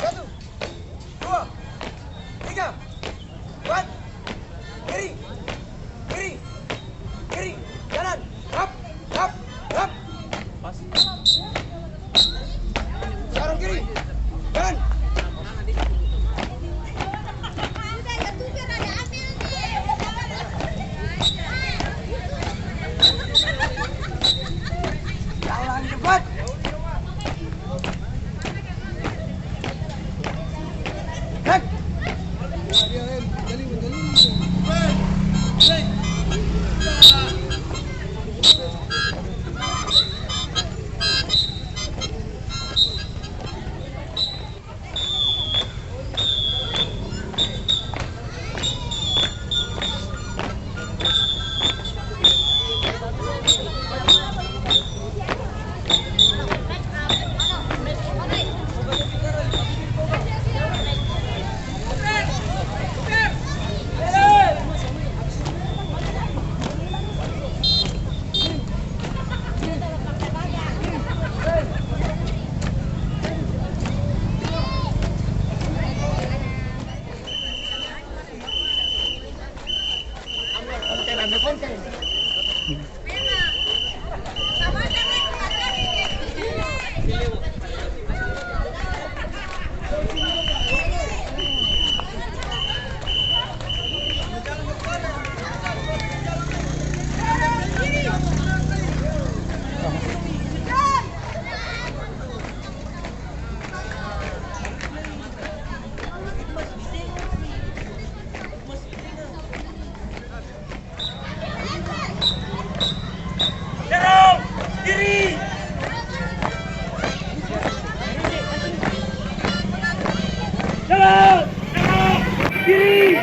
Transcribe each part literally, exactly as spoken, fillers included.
Satu, dua, tiga, empat, kiri, kiri, kiri, kanan, rap, rap, rap. Sarung kiri, kanan. Jalan cepat. Dorong! Kiri! Dorong! Dorong! Kiri!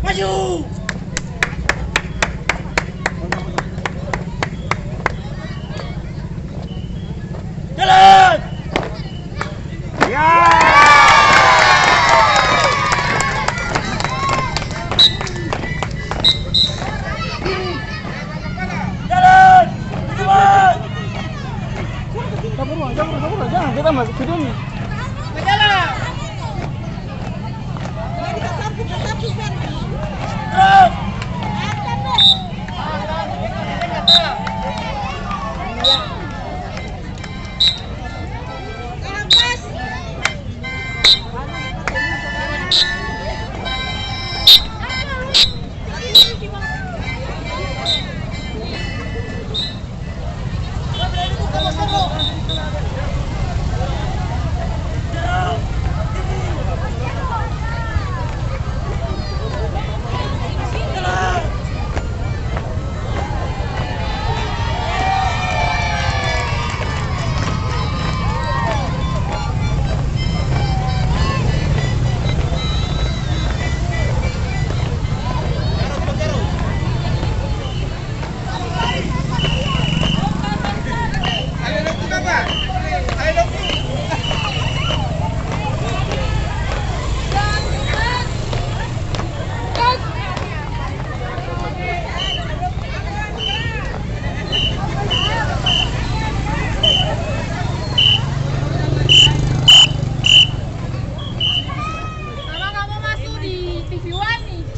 Maju! Jalan! Ya! Jalan! Jalan! Jang, jang, jang, jang, kita masih video ni. Jalan! Terus!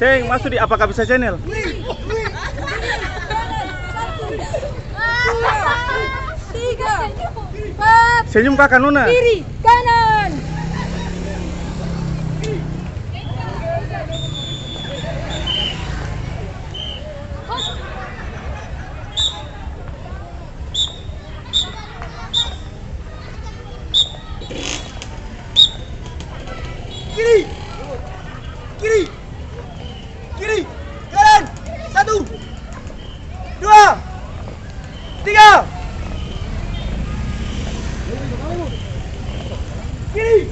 Deng, maso di Apa Kabisa Channel. Tiga, empat, senyum kaka nona. Kiri, kanan. Kiri. Kiri. Kiri. Kanan. Satu. Dua. Tiga. Kiri.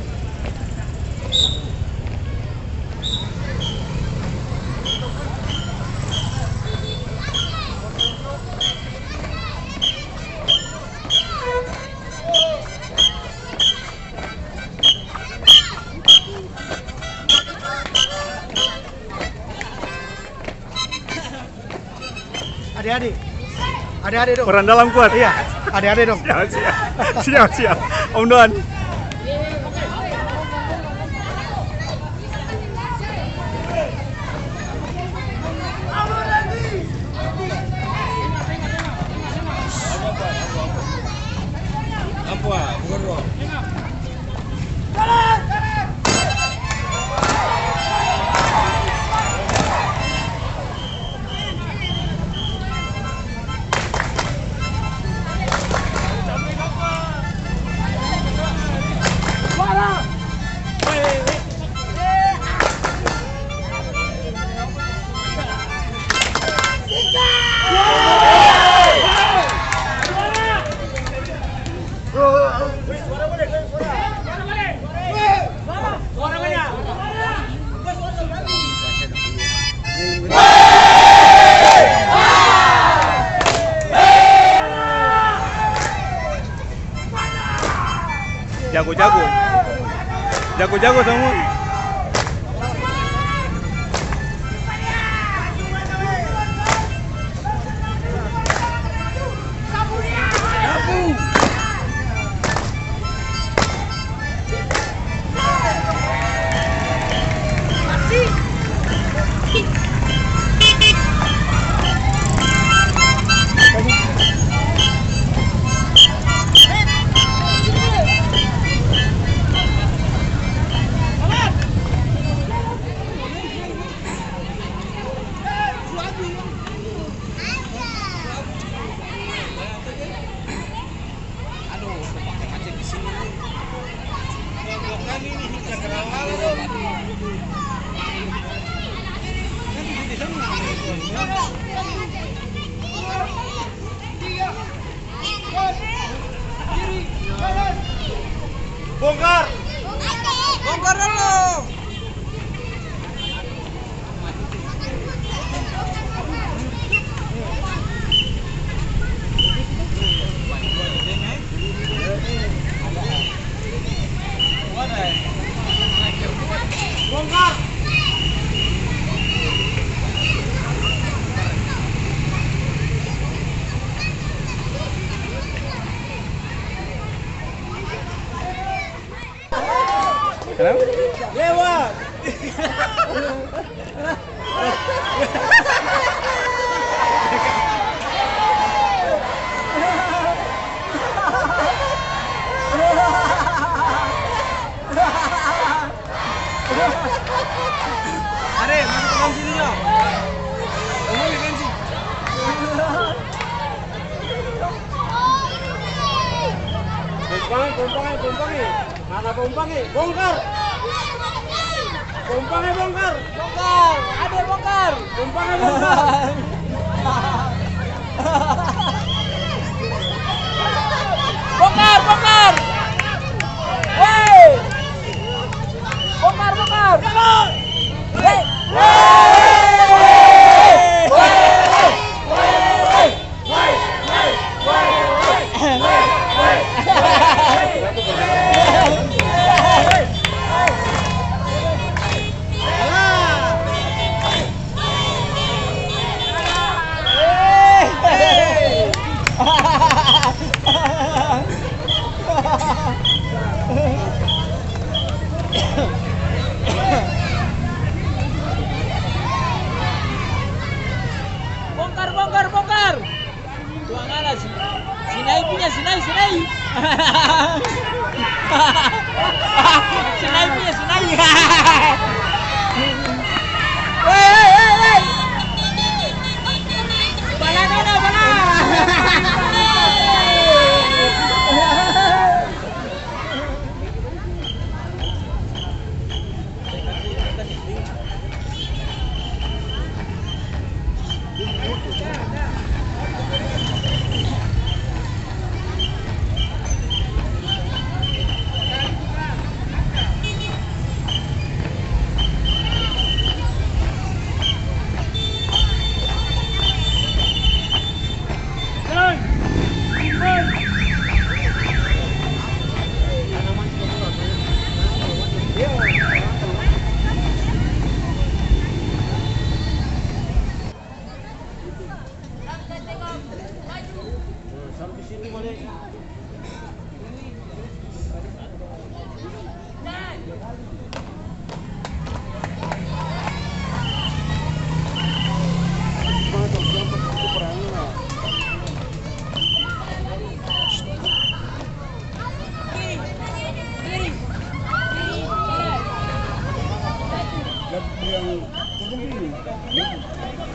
Ade-ade. Ade-ade dong. Orang dalam kuat. Iya, ade-ade dong. Siap, siap. Siap, siap. Om Don. Jago-jago. Jago-jago samua. Bongkar! Bongkar dulu! Kenapa? Lewat. Are, masuk ke dalam sini, yo. Kompak e, kompak e, kompak e. Mana pompang e? Bongkar! Pompang e bongkar! Bongkar! Ada bongkar! Pompang e bongkar! Bongkar, bongkar! Hei! Bongkar, bongkar! Hei! Sinai punya, Sinai. Hei, hei, hei, hei. Bala dona, bala.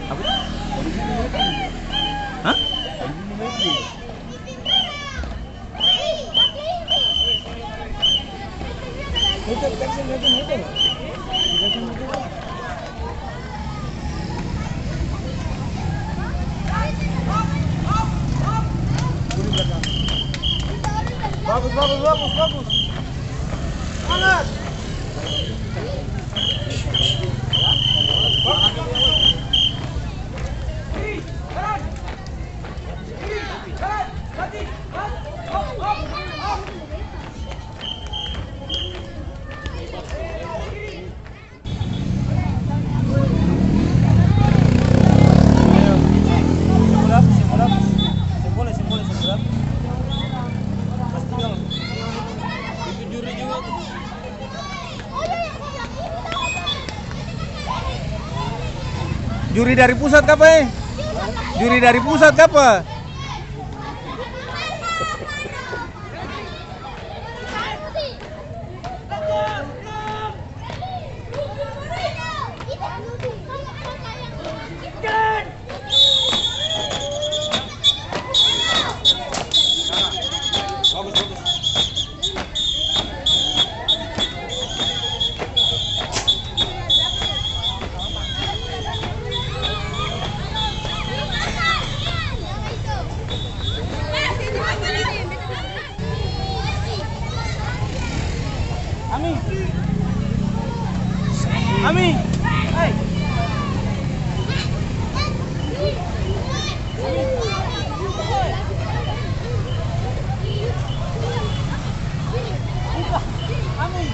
Apa? Hah? Bagus, bagus, bagus, bagus. Semangat. Juri dari pusat kapa, e? Juri dari pusat kapa? Ami. Ami. Hai. Ami.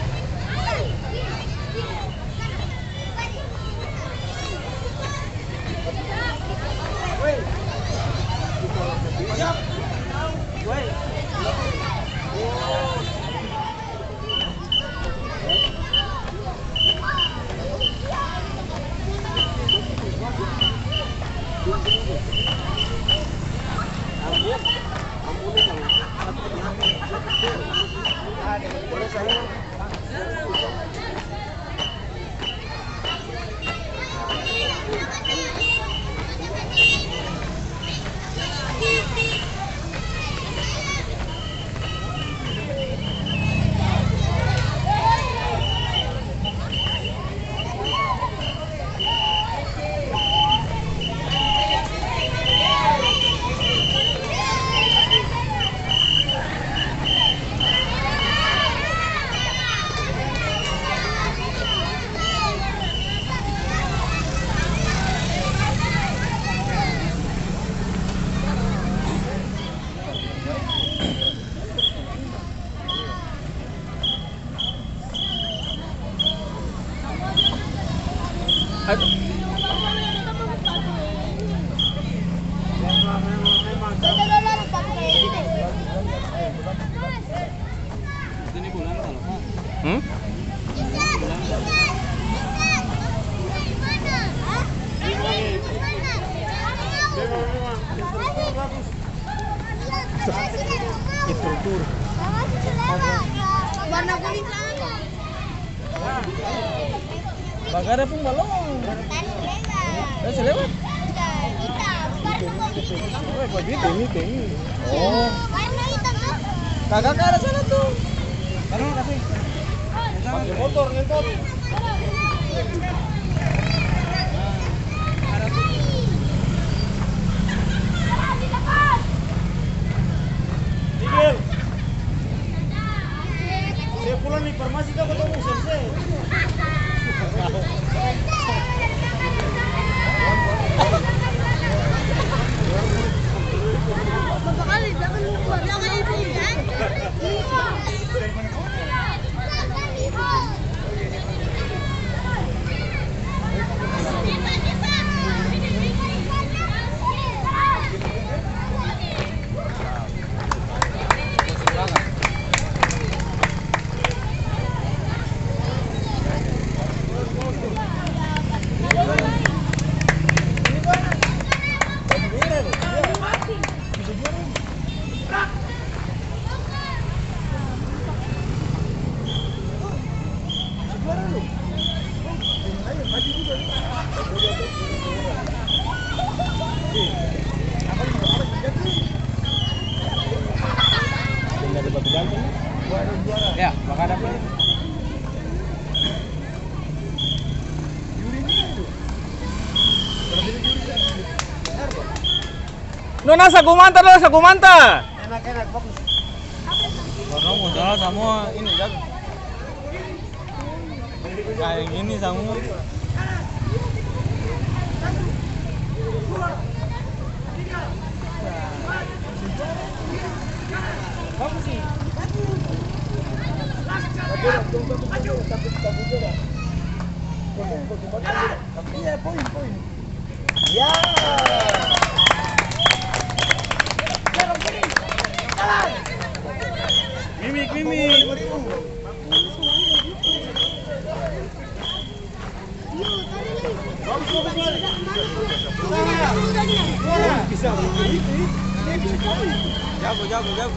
Hmm? Struktur. Warna kuning sana. Bagada pung balong. Tadi lewat. Eh, su lewat? Bukan, hitam. Warna kuning. Oh, bagitu. Ini, ini. Oh. Warna hitam tuh. Kakak ada sana tuh. Sana kasih. Pake motor, ngentot. Igel. Saya pulang nih farmasi, kau ketemu selesai. Berapa kali? Jangan lupa. Jangan lupa. Ya, makanya. Nona sagu manta, nona sagu manta. Enak, enak, bagus. Orang modal samua ini, jago. Kaya gini samua. Bagus sih. Iya, poin, poin. Ya. Mimik, mimik. Jago, jago, jago.